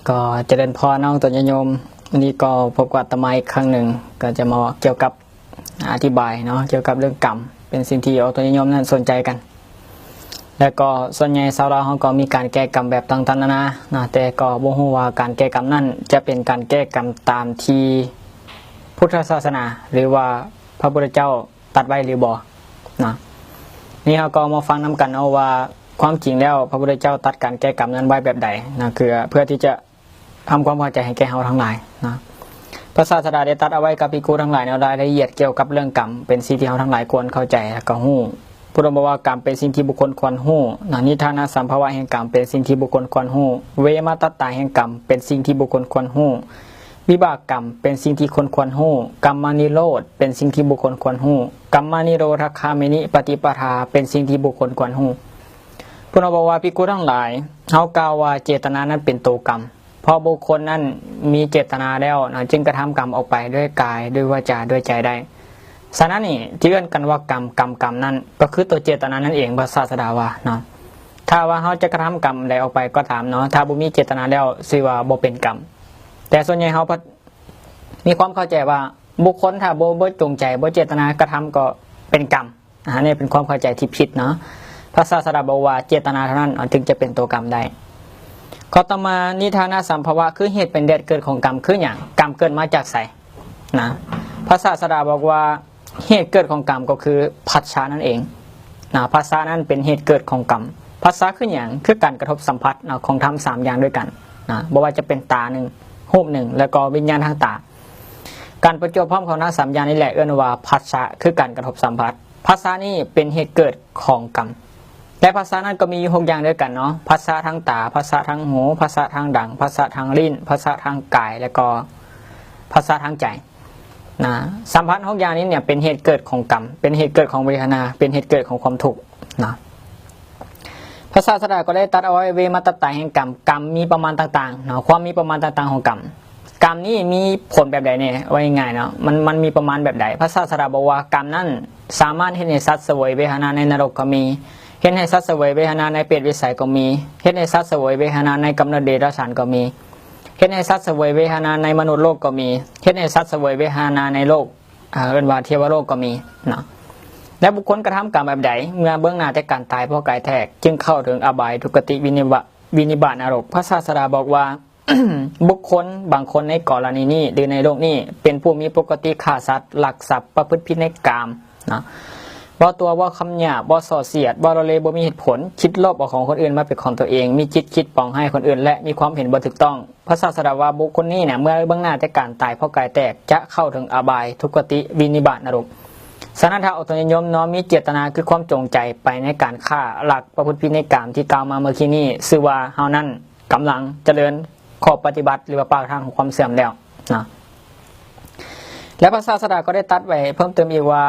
ກໍຈະເລີນພອນເນາະ ອອກຕົນຍາດໂຍມ, ວັນນີ້ກໍພົບກັບອາດຕະມາອີກຄັ້ງໜຶ່ງ, ກໍຈະມາເວົ້າກ່ຽວກັບ ອະທິບາຍເນາະ ກ່ຽວກັບເລື່ອງກຳ ເປັນສິ່ງທີ່ອອກຕົນຍາດໂຍມນັ້ນສົນໃຈກັນ. ແລະກໍສ່ວນໃຫຍ່ຊາວລາວເຮົາກໍມີການແກ້ກຳແບບຕ່າງໆນານາເນາະ, ແຕ່ກໍບໍ່ຮູ້ວ່າການແກ້ກຳນັ້ນຈະເປັນການແກ້ກຳຕາມທີ່ພຸດທະສາສະໜາ ຫຼືວ່າພະພຸດທະເຈົ້າຕັດໄວ້ຫຼືບໍ່ເນາະ. ນີ້ເຮົາກໍມາຟັງນຳກັນເນາະວ່າ ຄວາມຈິງແລ້ວພະພຸດທະເຈົ້າຕັດການແກ້ກຳນັ້ນໄວ້ແບບໃດເນາະ, ຄືເພື່ອທີ່ຈະ ທຳຄວາມເຂົ້າໃຈໃຫ້ແກ່ເຮົາທັງຫຼາຍເນາະ. ພະສາສະດາໄດ້ຕັດເອົາໄວ້ກັບພິກຂຸທັງຫຼາຍໃນລາຍລະອຽດກ່ຽວກັບເລື່ອງກຳ ເປັນສິ່ງທີ່ເຮົາທັງຫຼາຍຄວນເຂົ້າໃຈ ແລະກໍຮູ້. ພຸດທະອົງບອກວ່າ ກຳເປັນສິ່ງທີ່ບຸກຄົນຄວນຮູ້ເນາະ, ນິທານະສຳພະວະແຫ່ງກຳ ເປັນສິ່ງທີ່ບຸກຄົນຄວນຮູ້, ເວມະຕັດຕາແຫ່ງກຳ ເປັນສິ່ງທີ່ບຸກຄົນຄວນຮູ້, ວິບາກກຳ ເປັນສິ່ງທີ່ຄົນຄວນຮູ້, ກຳມະນິໂຣດ ເປັນສິ່ງທີ່ບຸກຄົນຄວນຮູ້, ກຳມະນິໂຣທະຄາມິນິປະຕິປະທາ ເປັນສິ່ງທີ່ບຸກຄົນຄວນຮູ້. ພຸດທະອົງບອກວ່າ ພິກຂຸທັງຫຼາຍ, ເຮົາກ່າວວ່າເຈດຕະນານັ້ນເປັນໂຕກຳ. ເພາະບຸກຄົນນັ້ນມີເຈດຕະນາແລ້ວນະ ຈຶ່ງກະທຳກຳອອກໄປດ້ວຍກາຍ, ດ້ວຍວາຈາ, ດ້ວຍໃຈໄດ້. ສະນັ້ນນີ້ ທີ່ເອີ້ນກັນວ່າກຳ, ກຳ, ກຳນັ້ນ ກໍຄືຕົວເຈດຕະນານັ້ນເອງ, ພະສາສະດາວ່າເນາະ. ຖ້າວ່າເຮົາຈະກະທຳກຳໃດອອກໄປກໍຕາມເນາະ, ຖ້າບໍ່ມີເຈດຕະນາແລ້ວ ຊື່ວ່າບໍ່ເປັນກຳ. ແຕ່ສ່ວນໃຫຍ່ເຮົາພັດມີຄວາມເຂົ້າໃຈວ່າ ບຸກຄົນຖ້າບໍ່, ບໍ່ຈົງໃຈ, ບໍ່ເຈດຕະນາກະທຳກໍເປັນກຳ. ອາ ອັນນີ້ເປັນຄວາມເຂົ້າໃຈທີ່ຜິດເນາະ. ພະສາສະດາບອກວ່າເຈດຕະນາເທົ່ານັ້ນ ອາ ຈຶ່ງຈະເປັນຕົວກຳໄດ້. ຂໍ້ຕໍ່ມາ, ນິທານະສຳພະວະ ຄືເຫດເປັນແດນເກີດຂອງກຳຄືຫຍັງ? ກຳເກີດມາຈາກໃສ? ນະ ພະສາສະດາບອກວ່າ ເຫດເກີດຂອງກຳກໍຄືພັດສະນັ້ນເອງນະ. ພັດສະນັ້ນເປັນເຫດເກີດຂອງກຳ. ພັດສະຄືຫຍັງ? ຄືການກະທົບສຳຜັດນະ ຂອງທຳສາມຢ່າງດ້ວຍກັນນະ, ບໍ່ວ່າຈະເປັນຕາໜຶ່ງ, ຮູບໜຶ່ງ ແລ້ວກໍວິນຍານທາງຕາ. ການປະຈົວບພ້ອມຂອງທຳສາມຢ່າງນີ້ແຫຼະ ເອີ້ນວ່າພັດສະ ຄືການກະທົບສຳຜັດ. ພັດສະນີ້ເປັນເຫດເກີດຂອງກຳ ແລະ ພັດສະນັ້ນກໍມີຢູ່ຫົກຢ່າງດ້ວຍກັນເນາະ, ພັດສະທາງຕາ, ພັດສະທາງຫູ, ພັດສະທາງດັງ, ພັດສະທາງລີ້ນ, ພັດສະທາງກາຍ ແລະ ກໍພັດສະທາງໃຈນະ. ສຳພັດຫົກຢ່າງນີ້ເນຍ ເປັນເຫດເກີດຂອງກຳ, ເປັນເຫດເກີດຂອງເວທະນາ, ເປັນເຫດເກີດຂອງຄວາມທຸກນະ. ພະສາສະດາກໍໄດ້ຕັດເອົາໄວ້ເວມະຕັດຕາແຫ່ງກຳ, ກຳມີປະມານຕ່າງໆເນາະ, ຄວາມມີປະມານຕ່າງໆຂອງກຳ. ກຳນີ້ມີຜົນແບບໃດແດ່? ເວົ້າງ່າຍໆເນາະ, ມັນ, ມັນມີປະມານແບບໃດ? ພະສາສະດາບອກວ່າ ກຳນັ້ນສາມາດເຮັດໃຫ້ສັດສະເຫວີຍເວທະນາໃນນະລົກກໍມີ, ເຮັດໃຫ້ສັດສະເຫວີຍເວທະນາໃນເປດວິໄສກໍມີ, ເຮັດໃຫ້ສັດສະເຫວີຍເວທະນາໃນກຳເນີດເດຍລະສານກໍມີ, ເຮັດໃຫ້ສັດສະເຫວີຍເວທະນາໃນມະນຸດໂລກກໍມີ, ເຮັດໃຫ້ສັດສະເຫວີຍເວທະນາໃນໂລກ ເອີ້ນວ່າເທວະໂລກກໍມີເນາະ. ແລະ ບຸກຄົນກະທຳກຳແບບໃດ ເມື່ອເບື້ອງໜ້າແຕ່ການຕາຍ ເພາະກາຍແຕກ ຈຶ່ງເຂົ້າເຖິງອະບາຍ ທຸກຄະຕິ ວິນິບາດ ວິນິບາດນະລົກ? ພະສາສະດາບອກວ່າ ບຸກຄົນບາງຄົນໃນກໍລະນີນີ້ ຫຼື ໃນໂລກນີ້ ເປັນຜູ້ມີປົກກະຕິຂ້າສັດ, ລັກຊັບ, ປະພຶດຜິດໃນກາມເນາະ, ເວົ້າຕົວະ, ເວົ້າຄຳຫຍາບ, ເວົ້າສໍ້ສຽດ, ເວົ້າໂລເລບໍ່ມີເຫດຜົນ, ຄິດລອບເອົາຂອງຄົນອື່ນມາເປັນຂອງຕົວເອງ, ມີຈິດຄິດປອງຮ້າຍຄົນອື່ນ ແລະ ມີຄວາມເຫັນບໍ່ຖືກຕ້ອງ. ພະສາສະດາວ່າ ບຸກຄົນນີ້ນະ ເມື່ອເບື້ອງໜ້າແຕ່ການຕາຍ ເພາະກາຍແຕກ ຈະເຂົ້າເຖິງອະບາຍ ທຸກຄະຕິ ວິນິບາດນະລົກ. ສະນັ້ນ ຖ້າອອກຕົນຍາດໂຍມເນາະ ມີເຈດຕະນາ ຄືຄວາມຈົງໃຈໄປໃນການຄ້າ, ລັກ, ປະພຶດຜິດໃນກາມທີ່ກ່າວມາເມື່ອກີ້ນີ້ ຊື່ວ່າເຮົານັ້ນກຳລັງຈະເລີນຂໍ້ປະຕິບັດ ຫຼືວ່າປາກທາງຂອງຄວາມເສື່ອມແລ້ວນະ. ແລະ ພະສາສະດາກໍໄດ້ຕັດໄວ້ເພີ່ມເຕີມອີກວ່າ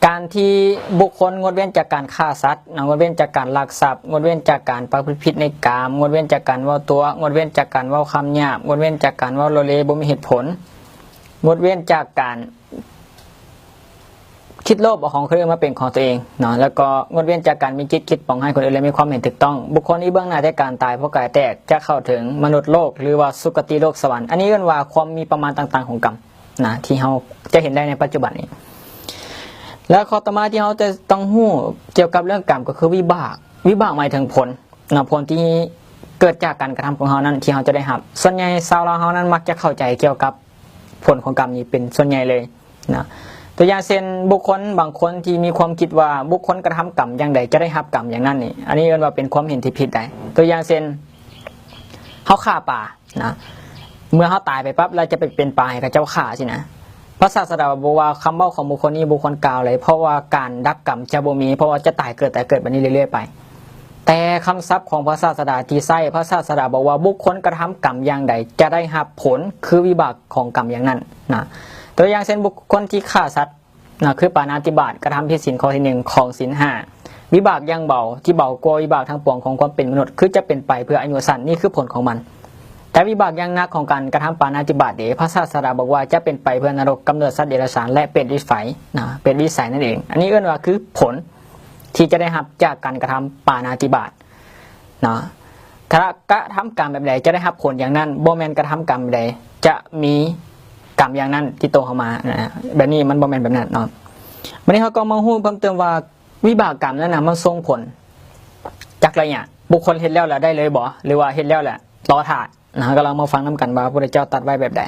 ການທີ່ບຸກຄົນງົດເວັ້ນຈາກການຂ້າສັດເນາະ, ງົດເວັ້ນຈາກການລັກຊັບ, ງົດເວັ້ນຈາກການປະພຶດຜິດໃນກາມ, ງົດເວັ້ນຈາກການເວົ້າຕົວະ, ງົດເວັ້ນຈາກການເວົ້າຄຳຫຍາບ, ງົດເວັ້ນຈາກການເວົ້າໂລເລບໍ່ມີເຫດຜົນ, ງົດເວັ້ນຈາກການຄິດໂລບເອົາຂອງຄົນອື່ນມາເປັນຂອງຕົວເອງເນາະ, ແລ້ວກໍງົດເວັ້ນຈາກການມີຈິດຄິດປອງຮ້າຍຄົນອື່ນ ແລະ ມີຄວາມເຫັນຖືກຕ້ອງ. ບຸກຄົນທີ່ເບື້ອງໜ້າແຕ່ການຕາຍ ເພາະກາຍແຕກ ຈະເຂົ້າເຖິງມະນຸດໂລກ ຫຼືວ່າສຸຄະຕິໂລກສະຫວັນ. ອັນນີ້ເອີ້ນວ່າຄວາມມີປະມານຕ່າງໆຂອງກຳ ນະ ທີ່ເຮົາຈະເຫັນໄດ້ໃນປັດຈຸບັນນີ້. ແລະ ຂໍ້ຕໍ່ມາທີ່ເຮົາຈະຕ້ອງຮູ້ກ່ຽວກັບເລື່ອງກຳ ກໍຄືວິບາກ. ວິບາກໝາຍເຖິງຜົນເນາະ, ຜົນທີ່ເກີດຈາກການກະທຳຂອງເຮົານັ້ນທີ່ເຮົາຈະໄດ້ຮັບ. ສ່ວນໃຫຍ່ຊາວລາວເຮົານັ້ນມັກຈະເຂົ້າໃຈກ່ຽວກັບຜົນຂອງກຳນີ້ເປັນສ່ວນໃຫຍ່ເລີຍນະ. ຕົວຢ່າງເຊັ່ນ ບຸກຄົນບາງຄົນທີ່ມີຄວາມຄິດວ່າບຸກຄົນກະທຳກຳຢ່າງໃດຈະໄດ້ຮັບກຳຢ່າງນັ້ນນີ້, ອັນນີ້ເອີ້ນວ່າເປັນຄວາມເຫັນທີ່ຜິດໄດ໋. ຕົວຢ່າງເຊັ່ນ ເຮົາຂ້າປາ ນະ ເມື່ອເຮົາຕາຍໄປປັບ ແລ້ວຈະໄປເປັນປາໃຫ້ເຂົາເຈົ້າຂ້າຊີ້ນະ. ພະສາສະດາບອກວ່າຄຳເວົ້າຂອງບຸກຄົນນີ້ບໍ່ຄວນກ່າວເລີຍ, ເພາະວ່າການດັບກຳຈະບໍ່ມີ, ເພາະວ່າຈະຕາຍເກີດ ຕາຍເກີດແບບນີ້ເລື້ອຍໆໄປ. ແຕ່ຄຳສັບຂອງພະສາສະດາທີ່ໃຊ້, ພະສາສະດາບອກວ່າບຸກຄົນກະທຳກຳຢ່າງໃດ ຈະໄດ້ຮັບຜົນຄືວິບາກຂອງກຳຢ່າງນັ້ນນະ. ຕົວຢ່າງເຊັ່ນ ບຸກຄົນທີ່ຂ້າສັດ ນະ ຄືປານາຕິບາດ, ກະທຳຜິດສິນຂໍ້ທີໜຶ່ງຂອງສິນຫ້າ. ວິບາກຢ່າງເບົາ ທີ່ເບົາກວ່າວິບາກທັງປວງຂອງຄວາມເປັນມະນຸດ ຄືຈະເປັນໄປເພື່ອອາຍຸສັ້ນ, ນີ້ຄືຜົນຂອງມັນ. ແຕ່ວິບາກຢ່າງໜັກຂອງການກະທຳປານາຕິບາດເດ? ພະສາສະດາບອກວ່າຈະເປັນໄປເພື່ອນະລົກ, ກຳເນີດສັດເດຍລະສານ ແລະ ເປດວິໄສນະ, ເປດວິໄສນັ້ນເອງ. ອັນນີ້ເອີ້ນວ່າຄືຜົນທີ່ຈະໄດ້ຮັບຈາກການກະທຳປານາຕິບາດນະ. ຖ້າກະທຳກຳແບບໃດ ຈະໄດ້ຮັບຜົນຢ່າງນັ້ນ, ບໍ່ແມ່ນກະທຳກຳໃດ ຈະມີກຳຢ່າງນັ້ນຕິດໂຕເຮົາມານະ. ແບບນີ້ມັນບໍ່ແມ່ນແບບນັ້ນເນາະ. ບັດນີ້ເຮົາກໍມາຮູ້ເພີ່ມເຕີມວ່າ ວິບາກກຳນັ້ນນະ ມັນສົ່ງຜົນຈັກໄລຍະ, ບຸກຄົນເຮັດແລ້ວລະໄດ້ເລີຍບໍ່ ຫຼືວ່າເຮັດແລ້ວລະລໍຖ້ານະ. ເຮົາກໍລອງມາຟັງນຳກັນວ່າພະພຸດທະເຈົ້າຕັດໄວ້ແບບໃດ.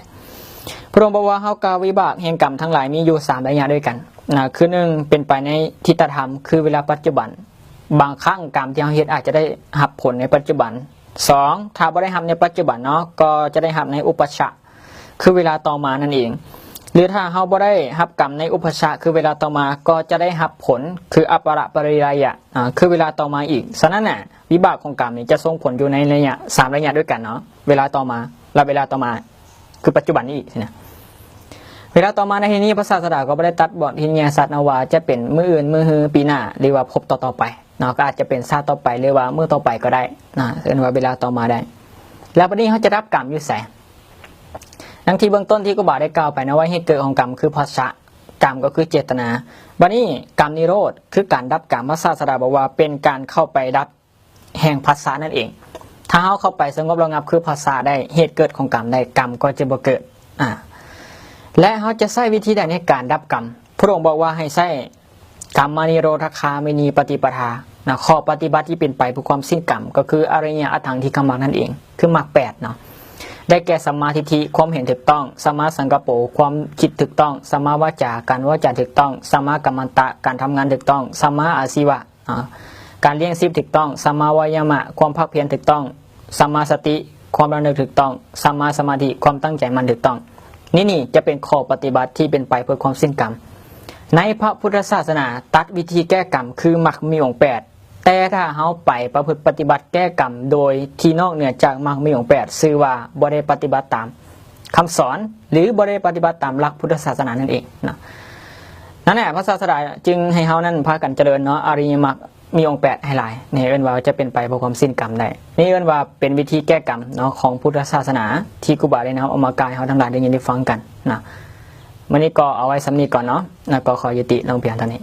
ພະອົງບອກວ່າ ເຮົາກ່າວ ວິບາກແຫ່ງກຳທັງຫຼາຍມີຢູ່ສາມໄລຍະດ້ວຍກັນນະ. ຄືໜຶ່ງ ເປັນໄປໃນທິດຕະທຳ ຄືເວລາປັດຈຸບັນ, ບາງຄັ້ງກຳທີ່ເຮົາເຮັດອາດຈະໄດ້ຮັບຜົນໃນປັດຈຸບັນ. ສອງ ຖ້າບໍ່ໄດ້ຮັບໃນປັດຈຸບັນເນາະ ກໍຈະໄດ້ຮັບໃນອຸປະຊະ ຄືເວລາຕໍ່ມານັ້ນເອງ. ຫຼືຖ້າເຮົາບໍ່ໄດ້ຮັບກຳໃນອຸປະຊະ ຄືເວລາຕໍ່ມາ ກໍຈະໄດ້ຮັບຜົນ ຄືອັບປະລະປະລິໄລຍະ ອາ ຄືເວລາຕໍ່ມາອີກ. ສະນັ້ນນະ ວິບາກຂອງກຳນີ້ຈະສົ່ງຜົນຢູ່ໃນໄລຍະ ສາມໄລຍະດ້ວຍກັນເນາະ, ເວລາຕໍ່ມາ ແລະ ເວລາຕໍ່ມາ ຄືປັດຈຸບັນນີ້ອີກນະ. ເວລາຕໍ່ມາໃນທີ່ນີ້ ພະສາດສະດາກໍບໍ່ໄດ້ຕັດບໍນທີ່ແຍະຊັດເນາະ ວ່າຈະເປັນມື້ອື່ນ, ມື້ຮື, ປີໜ້າ ຫຼືວ່າພົບຕໍ່ໆໄປເນາະ, ກໍອາດຈະເປັນຊາດຕໍ່ໄປ ຫຼືວ່າມື້ຕໍ່ໄປກໍໄດ້ນະ, ເອີ້ນວ່າເວລາຕໍ່ມາໄດ້. ແລ້ວບັດນີ້ເຮົາຈະດັບກຳຢູ່ໃສ? ດັ່ງທີ່ເບື້ອງຕົ້ນທີ່ຄູບາໄດ້ກ່າວໄປນະ ວ່າເຫດເກີດຂອງກຳຄືພັດສະ, ກຳກໍຄືເຈດຕະນາ. ບັດນີ້ກຳນິໂຣດຄືການດັບກຳ, ພະສາດສະດາບອກວ່າເປັນການເຂົ້າໄປດັບແຫ່ງພັດສະນັ້ນເອງ. ຖ້າເຮົາເຂົ້າໄປສະຫງົບລະງັບຄືພັດສະໄດ້, ເຫດເກີດຂອງກຳໄດ້, ກຳກໍຈະບໍ່ເກີດ. ອາ ແລະ ເຮົາຈະໃຊ້ວິທີໃດໃນການດັບກຳ? ພະອົງບອກວ່າໃຫ້ໃຊ້ ກຳມະນິໂຣທະຄາມິນີປະຕິປະທານະ, ຂໍ້ປະຕິບັດທີ່ເປັນໄປເພື່ອຄວາມສິ້ນກຳ ກໍຄືອະລິຍະອັດຖັງທິກຂະມັກນັ້ນເອງ, ຄືມັກແປດເນາະ, ໄດ້ແກ່ ສຳມາທິດຖິ ຄວາມເຫັນຖືກຕ້ອງ, ສຳມາສັງກັບໂປ ຄວາມຄິດຖືກຕ້ອງ, ສຳມາວາຈາ ການວາຈາຖືກຕ້ອງ, ສຳມາກັມມັນຕະ ການທຳງານຖືກຕ້ອງ, ສຳມາອາຊີວະ ອາ ການລ້ຽງຊີບຖືກຕ້ອງ, ສຳມາວາຍາມະ ຄວາມພາກພຽນຖືກຕ້ອງ, ສຳມາສະຕິ ຄວາມລະນຶກຖືກຕ້ອງ, ສຳມາສະມາທິ ຄວາມຕັ້ງໃຈໝັ້ນຖືກຕ້ອງ. ນີ້ ນີ້ຈະເປັນຂໍ້ປະຕິບັດທີ່ເປັນໄປເພື່ອຄວາມສິ້ນກຳ. ໃນພະພຸດທະສາສະໜາຕັດວິທີແກ້ກຳຄືມັກມີອົງແປດ, ແຕ່ຖ້າເຮົາໄປປະພຶດປະຕິບັດແກ້ກຳໂດຍທີ່ນອກເໜືອຈາກມັກມີອົງແປດ ຊື່ວ່າບໍ່ໄດ້ປະຕິບັດຕາມຄຳສອນ ຫຼື ບໍ່ໄດ້ປະຕິບັດຕາມຫຼັກພຸດທະສາສະໜານັ້ນເອງເນາະ. ນັ້ນແຫຼະ ພະສາດສະດາຈຶ່ງໃຫ້ເຮົານັ້ນພາກັນຈະເລີນເນາະ ອະລິຍະມັກມີອົງແປດໃຫ້ຫຼາຍ. ນີ້ເອີ້ນວ່າຈະເປັນໄປເພື່ອຄວາມສິ້ນກຳໄດ້. ນີ້ເອີ້ນວ່າເປັນວິທີແກ້ກຳເນາະ ຂອງພຸດທະສາສະໜາ ທີ່ຄູບາໄດ້ນຳເອົາມາກ່າວໃຫ້ເຮົາທັງຫຼາຍໄດ້ຍິນໄດ້ຟັງກັນນະ. ມື້ນີ້ກໍເອົາໄວ້ສ່ຳນີ້ກ່ອນເນາະ ແລ້ວກໍຂໍຍຸຕິລົງພຽງເທົ່ານີ້.